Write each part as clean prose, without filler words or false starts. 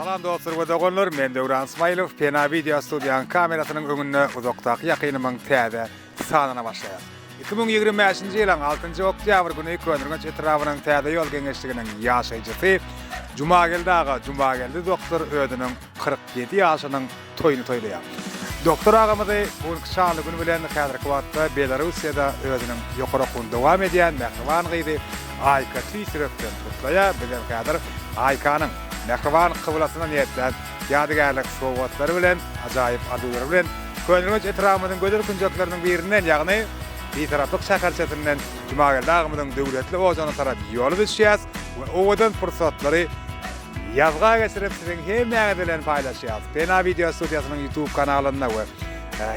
Salam dostlar we doganlar, men Döwran Smailow, Pena Video studiýanyň kamerasynyň öňünde uzakdaky ýakynymyň täze sanyna başlaýas. 2025-nji ýylyň 6-njy oktýabr güni Köneürgenç etrabynyň Täze ýol geňeşliginiň ýaşaýjysy Jumageldi aga Jumageldi doktor özüniň 47 ýaşynyň toýuny toýlaýar. Doktor agamyzy bu günki şanly gün bilen häzirki wagtda Belarussiýada özüniň ýokary okuwyny dowam edýän mähriban gyzy Aýka tüýs ýürekden gutlaýar. Bizem häzir Aýkanyň mähriban kyblasyna niýetlän ýadygärlik sowgatlary bilen, ajaýyp arzuwlary bilen Köneürgenç etrabymyzyň gözel künjekleriniň birinden, ýagny Bitaraplyk şäherçesinden Jumageldi agamyzyň döwletli ojagyna tarap ýola düşýäs we owadan pursatlary Ýazga geçirip siziň hemmäňiz bilen paýlaşýas. Pena wideo studiýasynyň YouTube kanalynda we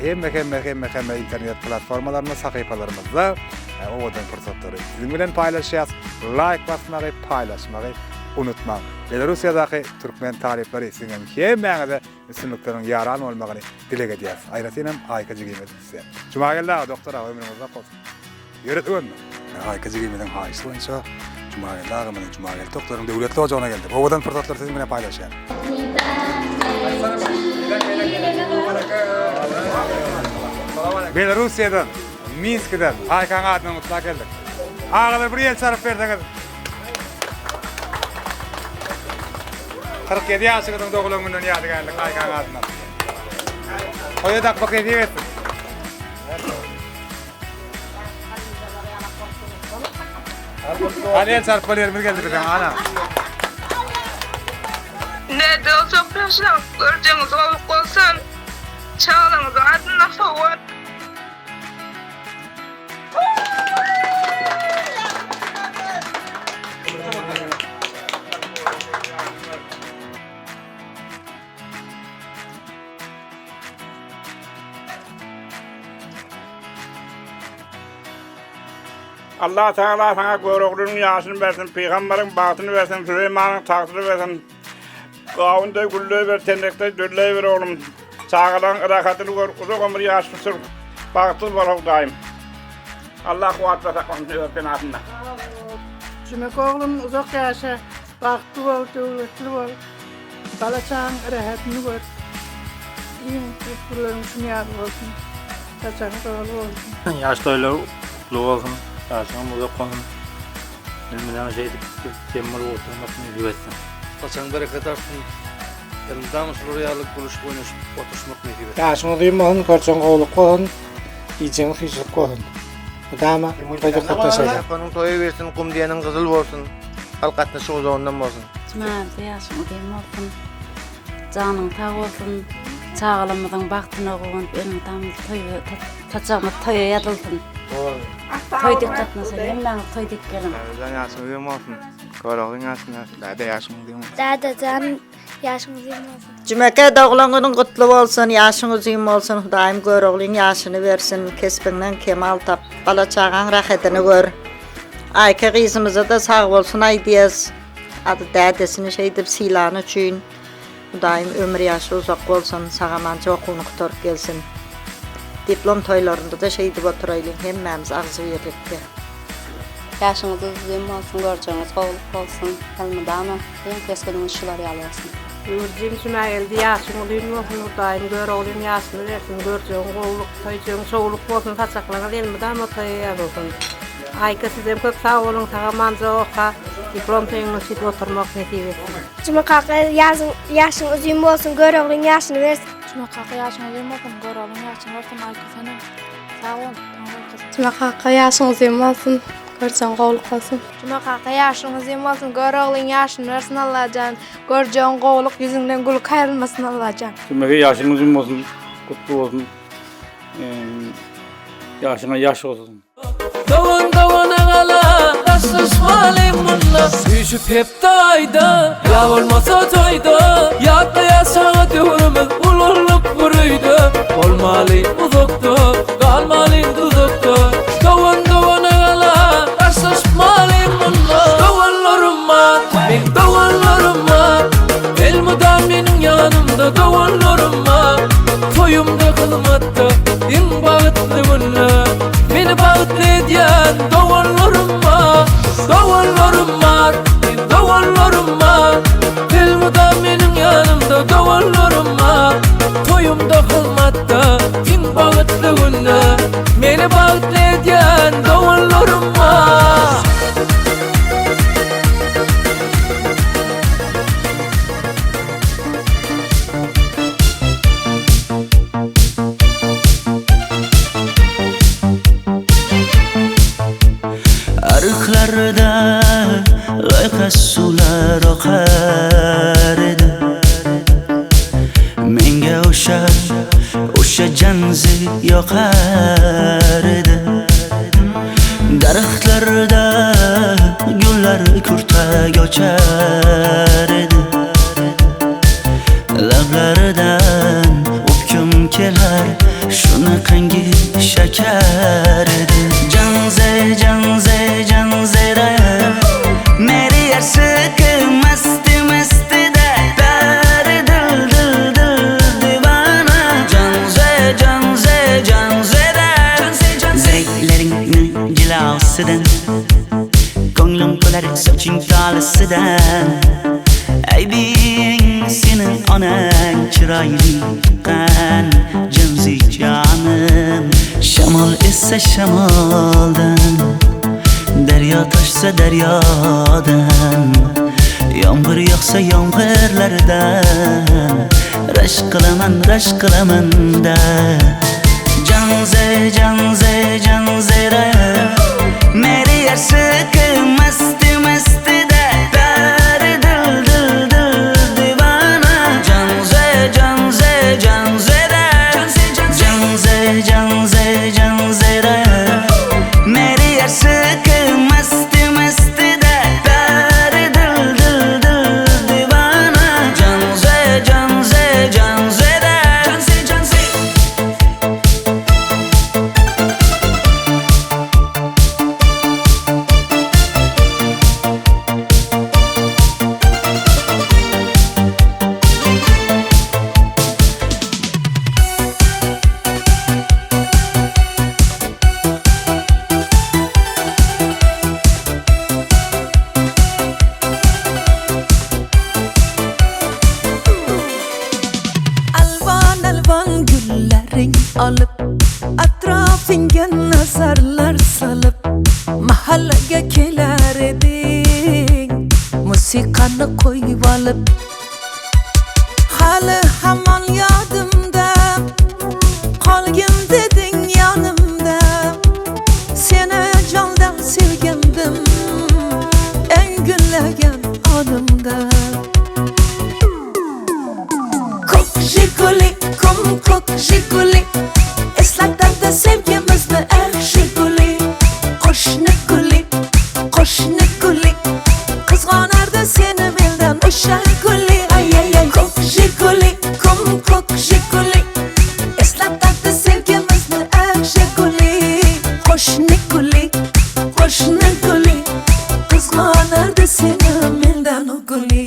hemme hemme hemme hemme internet platformalarynda sahypalarymyzda owadan pursatlary siziň bilen paýlaşýas. Laýk basmagy, paýlaşmagy unutmaň. Belarussiýadaky türkmen talyplary siziň hem hemmäňize üstünlikleriň ýaran bolmagyny dileg edýäs. Aýratynam Aýka jigimiz size. Jumageldi aga, doktor aga ömrüňiz uzak bolsun. Ýöret öňde. Aýka jigimiziň haýyşy boýunça Jumageldi agamyzyň, Jumageldi doktoryň döwletli ojagyna geldik. Owadan pursatlary siziň bilen paýlaşýan. Belarussiýadan, Minskiden Aýkaň adyndan gutlap geldik. Agalar bir el çaryp berseňiz. 47 ýaşyňyzyň doglan gününden ýadygärlik Aýkaň adyndan. Toýa dakmak nesip etsin. Hany el çarpmaly ýerimiz geldi biziň ana. Näde uzak ýaşaň, görjegiňiz gowluk bolsun. Çagalaňyzyň adyndan sowgat. Allah Tagala saňa Göroglynyň ýaşyny bersin, pygamberiň bagtyny bersin, Süleýmanyň tagtyny bersin. Gawundaý gülleý ber, tenekdeý dölleý ber oglum. Çagalaryň rahatyny gör, uzak ömür ýaşly sür. Bagtly bol Hudaýym. Allah kuwwat we saklasyn öz penasynda. Jümek oglum uzak ýaşa, bagtly bol, döwletli bol. Bala çagaň rähetini gör. Iň köp şuny ýaly bolsun. Saçagyň doly bolsun. Ýaş toýlar gutly bolsun. Ýaşyňam uzak bolsun. Elmydama şeýdip biz jem bolup oturmak nesip etsin. Saçagyň bereket artsyn. Elmydama şular ýaly gülüşip oýnaşyp oturyşmak nesip etsin. Ýaşyň uzyn bolsun, körjeň gowluk bolsun, iýjegiň süýjülik bolsun. Mydama toýda gatnaşaýlyň. Ýapanyň toýa bersin, gum diýeniň gyzyl bolsun. Halk gatnaşyk uzagyndan bolsun. Jumagülde ýaşyň uzyn bolsun. Janyň sag bolsun. Çagalarymyzyň bagtyna guwanyp elmydama toý saçagymyz toýa ýazylsyn. Toý dek gatnaşaly hemmäňiz toý dek geliň. Dädejan ýaşyň uzyn bolsun. Göroglyň ýaşyny bersin. Däde ýaşyň uzyn bolsun. Dädejan ýaşyň uzyn bolsun. Jümeke doglan günüň gutly bolsun ýaşyň uzyn bolsun Hudaýym Göroglyň ýaşyny bersin kesbiňden kemal tap bala çagaň rahadyny gör Aýka gyzymyzada sag bolsun aýdýas ady dädesini şeýdip sylany üçin Hudaýym ömür ýaşy uzak bolsun sagamança okuwyny gutaryp gelsin diplom toýlarynda-da şeýdip oturaýlyň hemmämiz agzybirlikde. Ýaşyňyz uzyn bolsun görjegiňiz gowluk bolsun elmydama iň pes günüňiz şular ýaly bolsun. Nurjigim Jumageldi ýaşyň uzyn bolsun Hudaýym Göroglyň ýaşyny bersin görjegiň gowluk toýjegiň şowluk bolsun saçaklaryňyz elmydama toýa ýazylsyn Aýka sizem köp sag boluň sagamanja oka diplom toýuňda şeýdip oturmak nesip etsin. Juma kaka ýazyň ýaşyň uzyn bolsun Göroglyň ýaşyny bersin. Juma kaka ýaşyň uzyn bolsun Göroglyň ýaşyny bersin Aýka senem sag bol taňryýalkasyn. Juma kaka ýaşyň uzyn bolsun görjegiň gowluk bolsun. Juma kaka ýaşyň uzyn bolsun Göroglyň ýaşyny bersin Allajan görjegiň gowluk ýüzüňden gülki aýrylmasyn Allajan. Jumage ýaşyň uzyn bolsun gutly bolsun ýaşyňa ýaş bolsun. Dogan dogana gala daşlaşmaly munda Üýşüp hepde aýda ýa bolmasa toýda Ýatlaýas çaga döwrümiz ulaldyk bir öýde Bolmaly uzakda galmalyň duzakda Dogan dogana gala daşlaşmaly munda Doganlarym bar meň doganlarym bar Elmydam meniň ýanymda doganlarym bar Toýumda hyzmatda iň bagtly günde Meni bagtly edýän doganlarym bar Doganlarym bar, doganlarym bar. Elmydam meniň ýanymda doganlarym bar Toýumda hyzmatda iň bagtly günde Meni bagtly edýän doganlarym bar. Arıqlarda loyqa suvlar oqar edi. Menga o'sha, o'sha janzi yoqar edi. Daraxtlarda gullar kurtak ochar edi. Lablaridan o'pkim kelar shunaqangi shakar edi. Janze, janze, janzera Meri ashq masti mastida Pyar dil dil dil divana Janze, janze, janzera Zireklaringni jilosidan Ko'nglim to'lar soching tolasidan Aybing seni onang chiroyli tuqqan Jamzi jonim Shamol essa shamoldan Daryo toshsa daryodan Yomg'ir yog'sa yomg'irlardan Rashk qilaman rashk qilaman da Janze janze janzera Meri ashq masti mastida Pyar dil dil dil divana Janze janze janzera Janze janze janzera Meri ashq masti mastida Pyar dil dil dil divana Janze janze janzera Janze janze Alvan-alvan gullaring olib, atrofingga nazarlar solib, mahallaga kelar eding, musiqani qo'yib olib. Hali hamon yodimda, qolgin deding yonimda, seni jondan sevgandim, eng gullagan onimda. Ko'k Jiguli, kum ko'k Jiguli, eslatadi sevgimizni eh Jiguli. Qo'shni guli, qo'shni guli, qizg'onardi seni mendan o'sha guli. Ay ay ay ko'k Jiguli, kum ko'k Jiguli, eslatadi sevgimizni eh Jiguli. Qo'shni guli, qo'shni guli, qizg'onardi seni mendan u guli.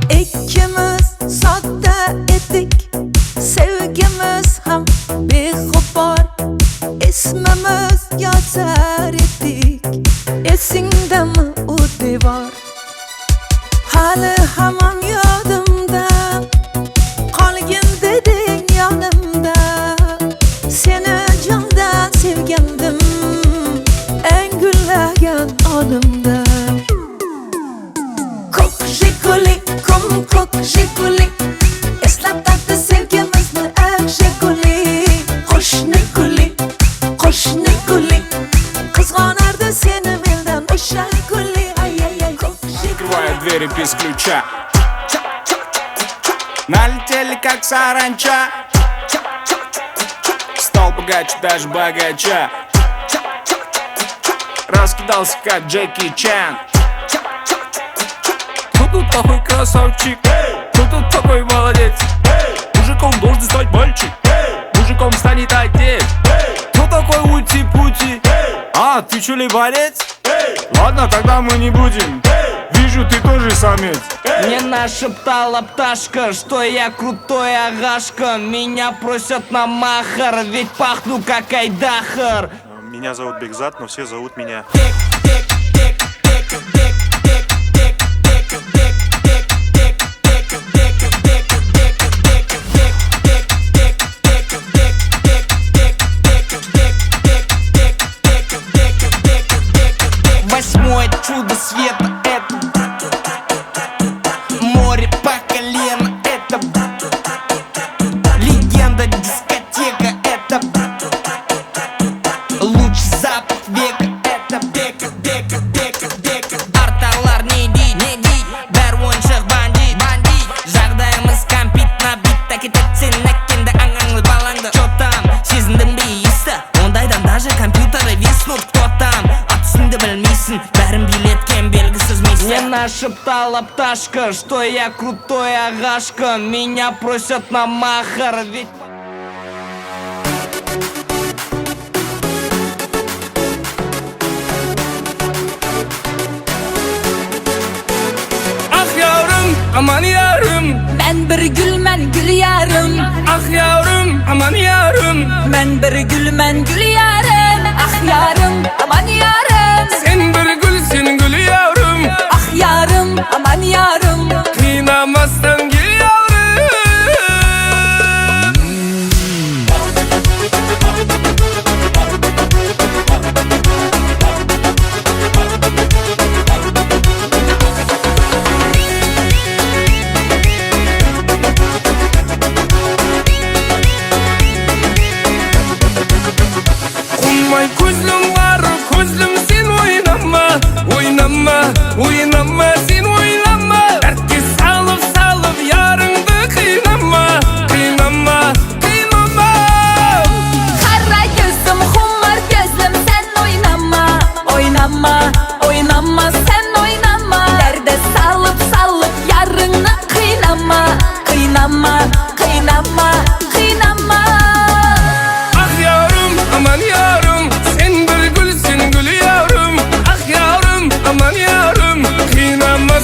Ikkimiz sodda edik, sevgimiz ham beg'ubor, ismimiz yozar edik, esingdami u devor? Hali hamon yodimda, qolgin deding yonimda, seni jondan sevgandim, eng gullagan onimda. Ko'k Jiguli, kum ko'k Jiguli, eslatadi sevgimizni eh Jiguli. Qo'shni guli, qo'shni guli, qizg'onardi seni mendan o'sha guli. Ay ay ay ko'k Открываю двери без ключа. Налетели как саранча. Стал богаче даже богача. Раскидался как Джеки Чан. Кто тут такой красавчик? Кто тут такой молодец? Мужиком должен стать мальчик. Мужиком станет отец. Кто такой ути-пути? А, ты что ли борец? Ладно, тогда мы не будем. Вижу Вижу, ты тоже самец. Мне нашептала пташка, что я крутой агашка Меня просят на махар, ведь пахну как айдахар Меня зовут Бекзат, но все зовут меня. Восьмое чудо света это Море по колено это Легенда дискотека это Лучший запах века это Бека, бека, бека, бека Арталар не дейді, не дейді Бәрі ойыншық бандит, бандит Жағдайымыз кәмпит набит Әкетеді сен әкеңді аңаңды балаңды Чё там, сезіндің бе иісті Ондайдан даже компьютеры виснут Кто там, ат үстінде білмейсің Бәрін билеткен белгісіз мистер Мне нашептала пташка, что я крутой агашка Меня просят на махар, ведь Ah yavrum, aman yarım. Men bir gül men gül yarım Ah yavrum, aman yarım. Men bir gül men gül yarım Ah yarım aman yarım Sen bir gülsün gül yavrum. Ah yarım aman yarım Kıynamazsan gül yavrum. Kumay gözlüm var gözlüm sen oynama Oynama oynama sen oynama Dertke salıp salıp yarındı kıynama Kıynama kıynama Kara gözüm humar gözüm sen oynama Oynama oynama sen oynama Derde salıp salıp yarını kıynama Kıynama kıynama kıynama Ah yavrum aman yavrum Sen bir gülsün gül yavrum Ah yavrum aman yavrum Kıynama.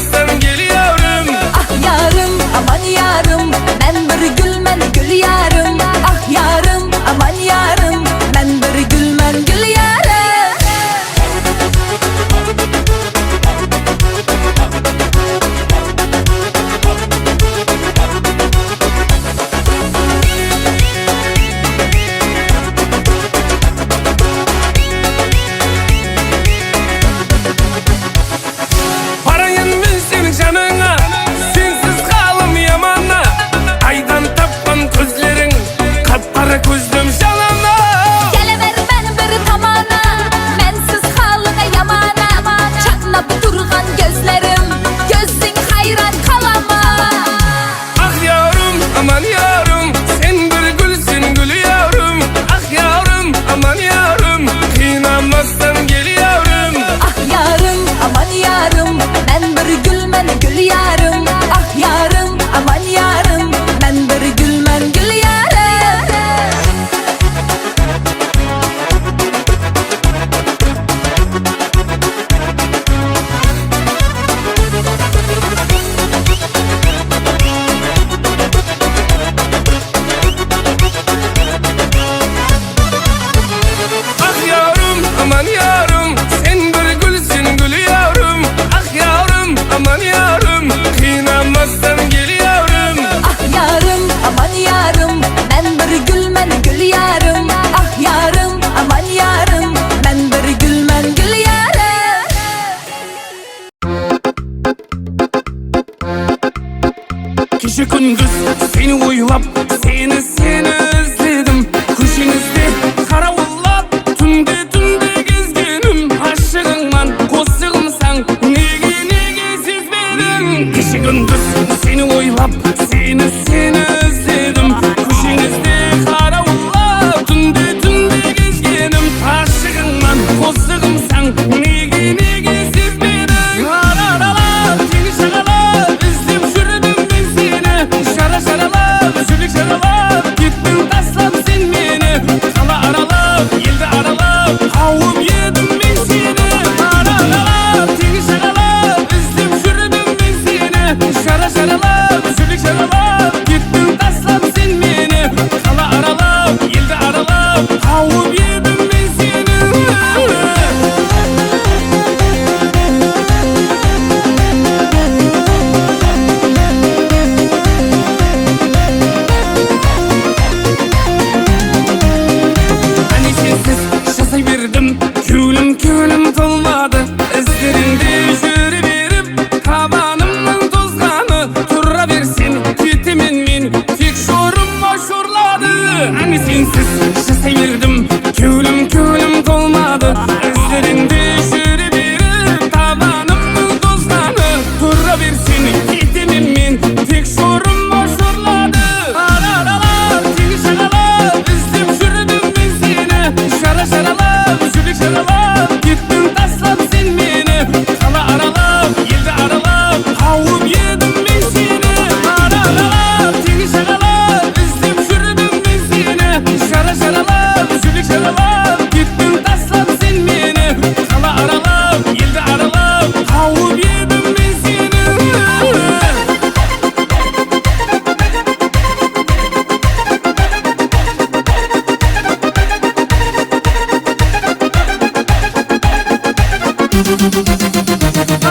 Sensiz жасай бердім Кеулім кеулім толмады Іздеріңде жүре беріп Табанымның тозғаны Тұра берсең кетемін мен Тек шорыма жорлады Аралап теңіз жағалап Іздеп жүрдім мен сені Жара жаралап жүрек жаралап Кеттің тастап сен мені Қала аралап елді аралап Тауып едім мен сені Аралап теңіз жағалап Іздеп жүрдім мен сені Жара жаралап жүрек жаралап Кеттің тастап сен мені Қала аралап елді аралап Тауып едім мен сені.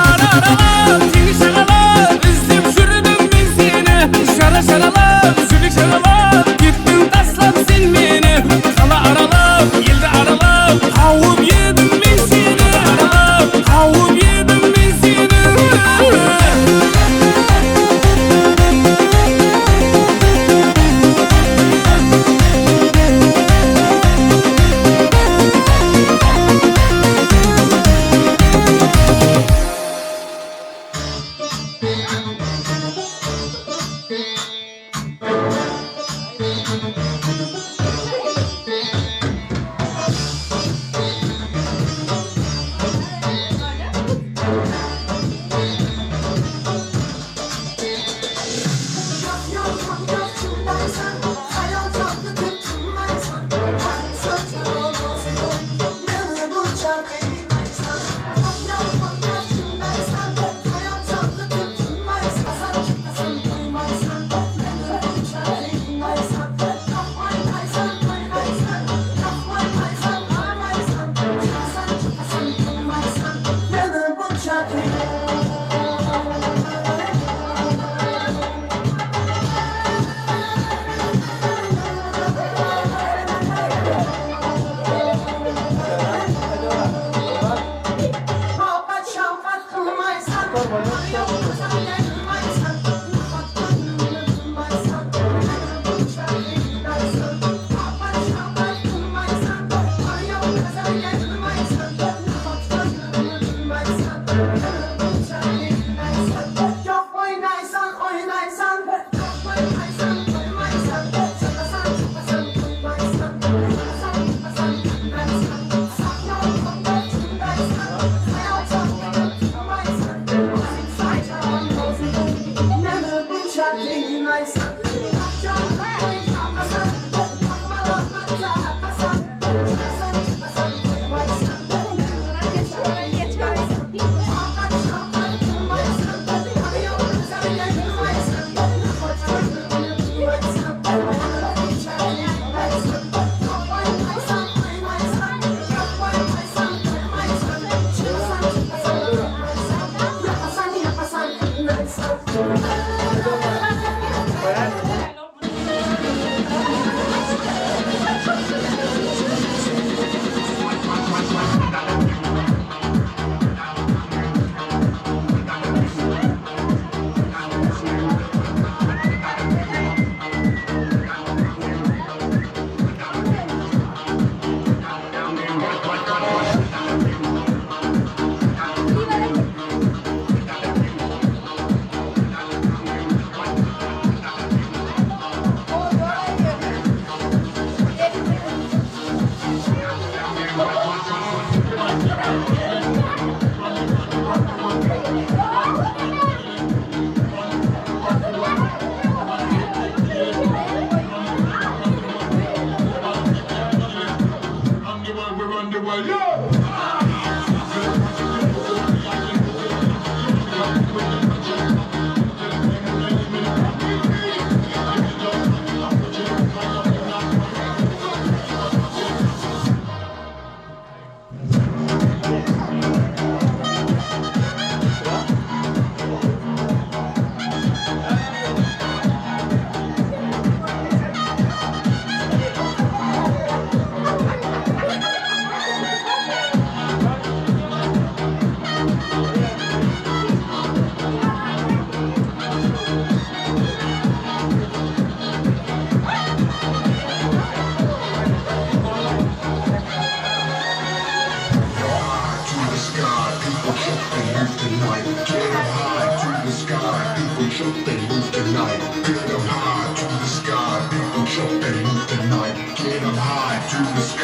Аралап теңіз жағалап Іздеп жүрдім мен сені Жара жаралап жүрек жаралап Кеттің тастап сен мені Қала аралап елді аралап Тауып едім мен сені Аралап тауып едім мен сені. To the sky.